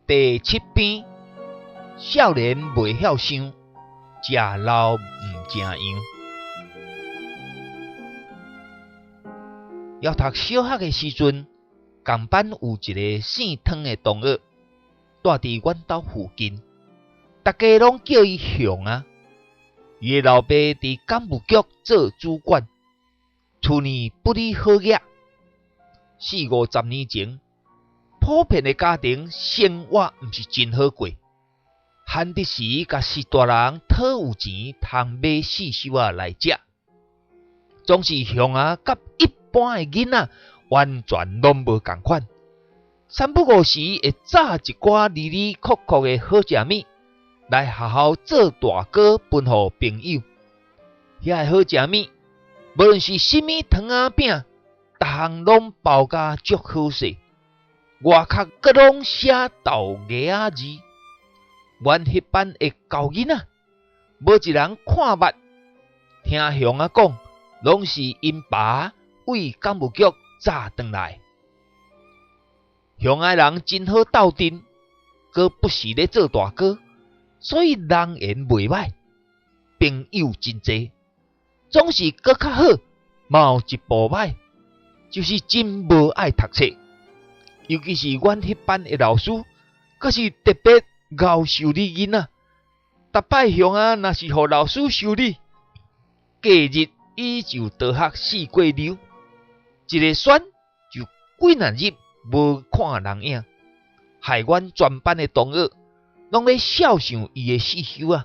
第七篇，少年袂曉想，食老毋成樣。猶讀小學的時陣，仝班有一个姓湯的同學，住佇阮兜附近，逐家攏叫伊雄仔。伊的老爸佇港務局做主管，厝內不離好額。四五十年前，普遍的家庭生活毋是真好過，閒得時共序大人討有錢通買四收仔來食，總是雄仔佮一般的囡仔完全攏無仝款。三不五時會炸一寡離離硞硞的好食物來學校做大糕分予朋友。遐个好食物，無論是啥物糖仔餅，逐項攏包甲足好勢。外殼閣攏寫豆芽仔字，阮彼班的厚囡仔，無一人看捌。聽雄仔講，攏是𪜶爸為港務局炸轉來。雄仔人真好鬥陣，閣不時咧做大哥，所以人緣袂䆀，朋友真濟，總是閣較好，嘛有一部䆀，就是真無愛讀冊。尤其是阮彼班的老師，閣是特別𠢕修理囡仔。逐擺雄仔若是予老師修理，隔日伊就逃學四過溜，一个選就幾若日無看人影，害阮全班的同學攏咧笑想伊的死搝仔。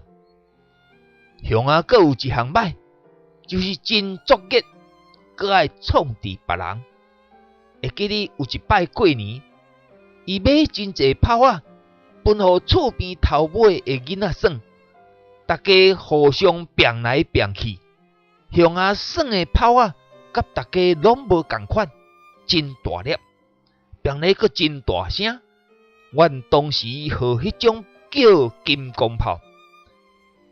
雄仔閣有一項䆀，就是真作孽，閣愛創治別人。會記得有一擺過年，伊買真濟炮仔，分予厝邊頭尾的囡仔耍，逐家互相拚來拚去。雄仔耍的炮仔，佮逐家攏無仝款，真大粒，拚咧閣真大聲。阮當時號彼種叫金剛炮，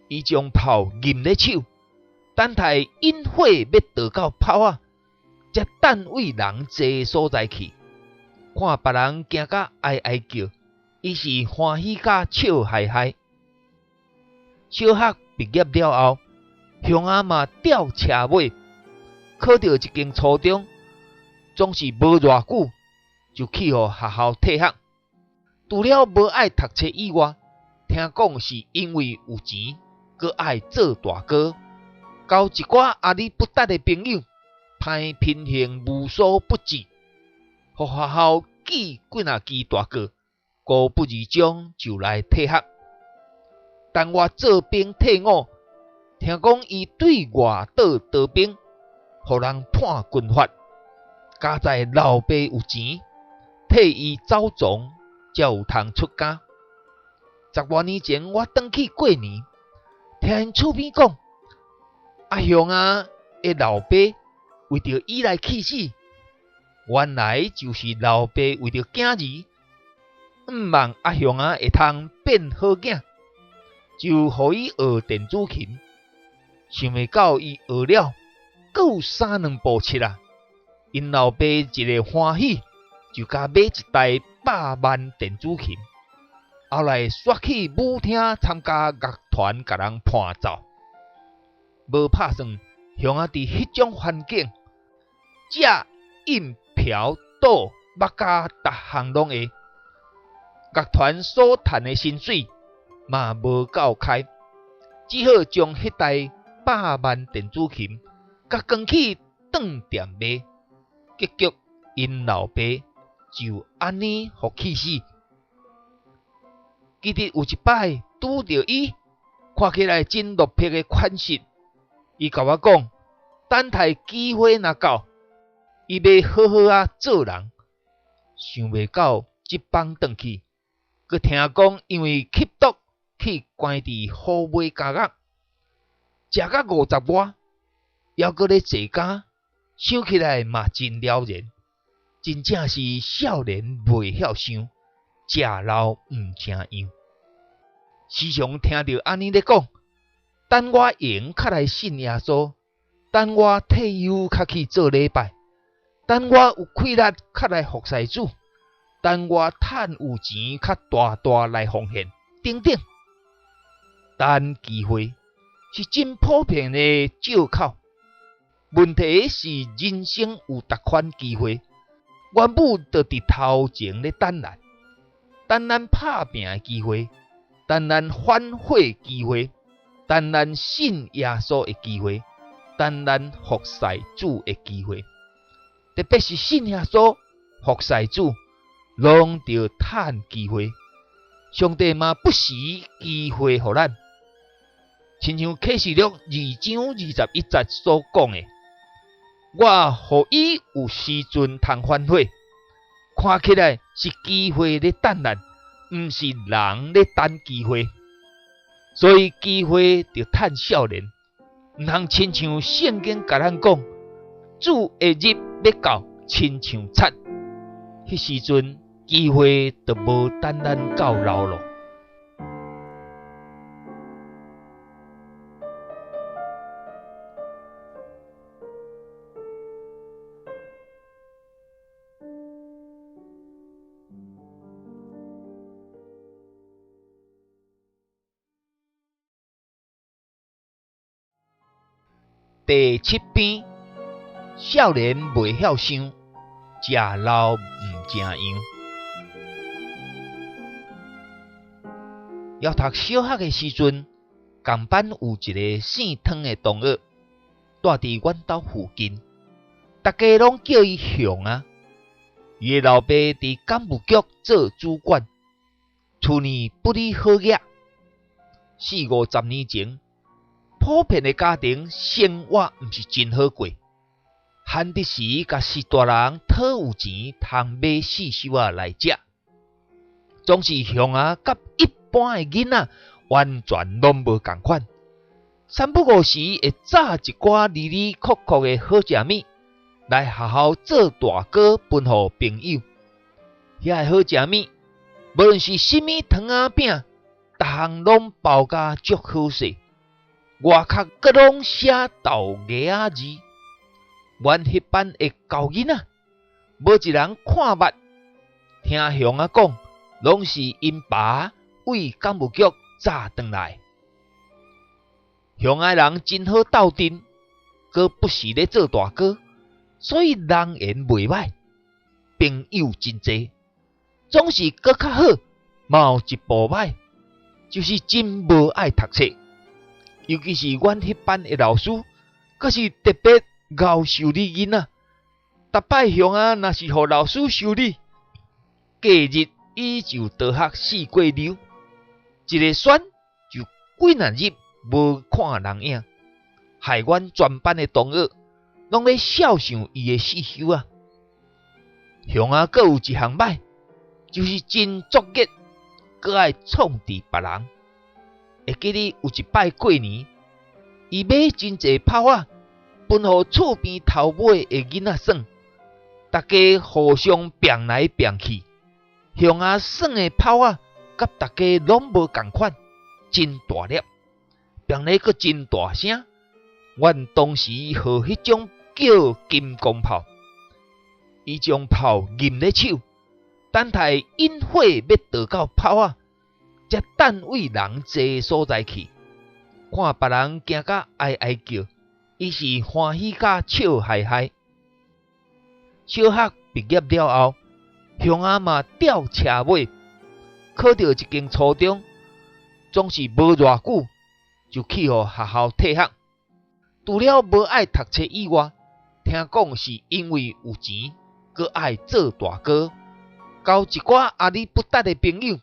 伊將炮握咧手，等待引火欲著到炮仔，才等位人濟所在去，看別人驚甲哀哀叫，伊是歡喜甲笑嘻嘻。小學畢業了後，雄仔嘛吊車尾，考著一間初中，總是無偌久就去予學校退學。除了無愛讀冊以外，聽講是因為有錢，閣愛做大哥，交一寡阿里不達的朋友。歹品行無所不至，予學校記幾若支大過，孤不而終就來退學。等我做兵退伍，聽講伊對外島當兵，予人判軍法。佳哉老爸有錢，替伊走傱，才有通出監。十外年前我轉去過年，聽𪜶厝邊講，阿雄仔的老爸為著伊來去死，原來就是老爸為著囝兒，向望阿雄仔會通變好囝，就予伊學電子琴。想袂到伊學了，閣有三兩步七啊！𪜶老爸一个歡喜，就共買一台百萬電子琴。後來煞去舞廳參加樂團，共人伴奏。無拍算，雄仔佇彼種環境，食、飲、嫖、賭、目加逐項攏會。樂團所趁的薪水嘛無夠開，只好將彼台百萬電子琴共扛去當店賣。結局，𪜶老爸就按呢予氣死。記得有一擺拄著伊，看起來真落魄的款式。伊共我講，等待機會若到，伊欲好好仔做人。想袂到這放轉去，閣聽講因為吸毒去關佇虎尾監獄，食甲五十外，猶閣咧坐監，想起來嘛真了然。真正是少年袂曉想，食老毋成樣。時常聽著按呢咧講。等我閒較來信耶穌，等我退休較去做禮拜，等我有氣力較來服侍主，等我趁有錢，較大大來奉獻，等等。等機會是真普遍的藉口。問題是人生有逐款機會，原本就佇頭前咧等咱，等咱拍拚的機會，等咱反悔機會，等咱信耶穌的機會，等咱服侍主的機會。特別是信耶穌、服侍主，攏著趁機會。上帝嘛不時機會予咱，親像啟示錄2章21節所講的，我予伊有時陣通反悔。看起來是機會咧等咱，毋是人咧等機會。所以機會著趁少年，毋通親像聖經共咱講，主的日欲到，親像賊，彼時陣機會就無等咱到老咯。第七篇，少年袂曉想，食老毋成樣。猶讀小學的時陣，仝班有一个姓湯的同學，住佇阮兜附近，逐家攏叫伊雄啊。伊的老爸佇港務局做主管，厝內不離好額。四五十年前，普遍的家庭生活毋是真好過，閒得時共序大人討有錢通買四收仔來食，總是雄仔佮一般的囡仔完全攏無仝款。三不五時會炸一寡離離硞硞的好食物來學校做大糕分予朋友。遐个好食物，無論是啥物糖仔餅，逐項攏包甲足好勢，外殼閣攏寫豆芽仔字。阮彼班的厚囡仔，無一人看捌。聽雄仔講，攏是𪜶爸為港務局炸轉來。雄仔人真好鬥陣，閣不時咧做大哥，所以人緣袂䆀，朋友真濟，總是閣較好，嘛有一部䆀，就是真無愛讀冊。尤其是阮彼班的老師，閣是特別𠢕修理囡仔。逐擺雄仔若是予老師修理，隔日伊就逃學四過溜，一个選就幾若日無看人影，害阮全班的同學攏咧笑想伊的死休仔。雄仔閣有一項䆀，就是真作孽，閣愛創治別人。會記得有一擺過年，伊買真濟炮仔，分予厝邊頭尾的囡仔耍，逐家互相拚來拚去。雄仔耍的炮仔，佮逐家攏無仝款，真大粒，並咧閣真大聲。阮當時號彼種叫金剛炮，伊將炮握咧手，等待引火欲著到炮仔，才等位人濟所在去。看別人驚甲哀哀叫，伊是歡喜甲笑嘻嘻。小學畢業了後，雄仔嘛吊車尾，考著一間初中，總是無偌久就去予學校退學。除了無愛讀冊以外，聽講是因為有錢，閣愛做大哥，交一寡阿里不達的朋友，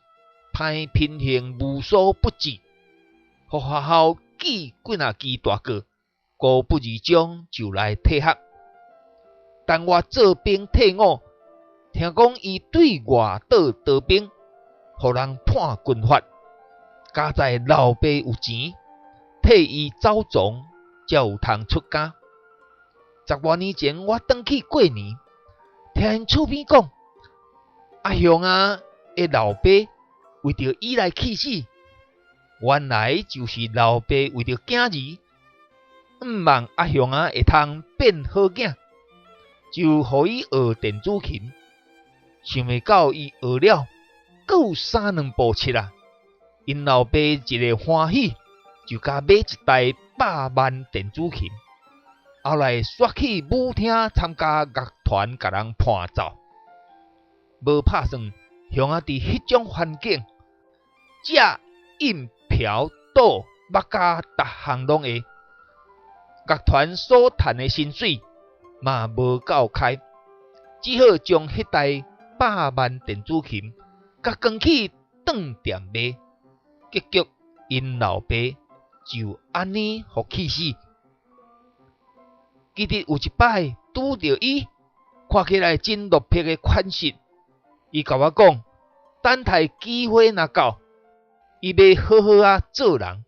歹品行無所不至，予學校記幾若支大過，孤不而終就來退學。等我做兵退伍，聽講伊對外島當兵，予人判軍法。佳哉老爸有錢，替伊走傱，才有通出家。十外年前，我轉去過年，聽𪜶厝邊講，阿雄仔的老爸為著伊來去死，原來就是老爸為著囝兒，向望阿雄仔會通變好囝，就予伊學電子琴。想袂到伊學了，閣有三兩步七啊！𪜶老爸一个歡喜，就共買一台百萬電子琴。後來煞去舞廳參加樂團，共人伴奏。無拍算，雄仔佇彼種環境，食飲嫖賭捌甲逐項攏會。樂團所趁的薪水嘛無夠開，只好將彼台百萬電子琴共扛去當店賣。結局，𪜶老爸就按呢予氣死。記得有一擺拄著伊，看起來真落魄的款式，伊共我講，等待機會若到，伊欲好好仔做人。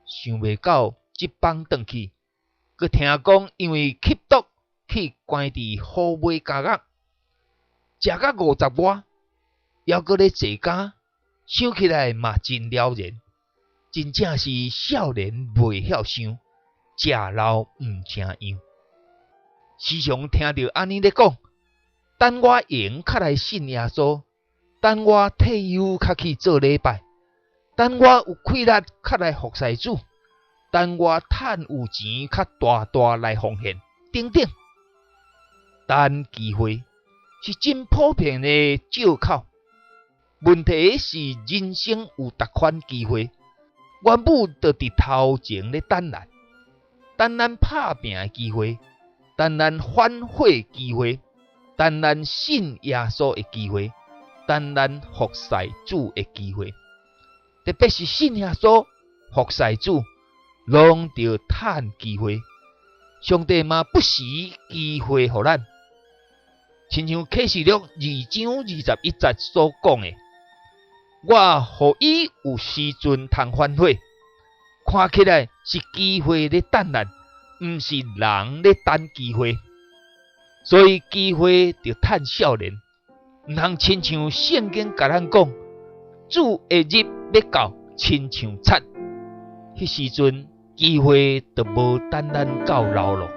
想袂到這放轉去，閣聽講因為吸毒去關佇虎尾監獄，食甲五十外，猶閣咧坐監，想起來嘛真了然，真正是少年袂曉想，食老毋成樣。時常聽著按呢咧講，等我閒較來信耶穌，等我退休較去做禮拜，等我有氣力較來服侍主，等我趁有錢較大大來奉獻，等等。等機會是真普遍的藉口。問題是人生有逐款機會，原本就佇頭前咧等咱，等咱拍拚的機會，等咱反悔機會，等咱信耶穌的機會，等咱服侍主的機會。特別是信耶穌、服侍主，攏著趁機會。上帝嘛不時機會予咱，親像啟示錄2章21節所講的，我予伊有時陣通反悔。看起來是機會咧等咱，毋是人咧等機會。所以機會著趁少年，毋通親像聖經共咱講，主的日欲到，親像賊。彼時陣機會就無等咱到老咯。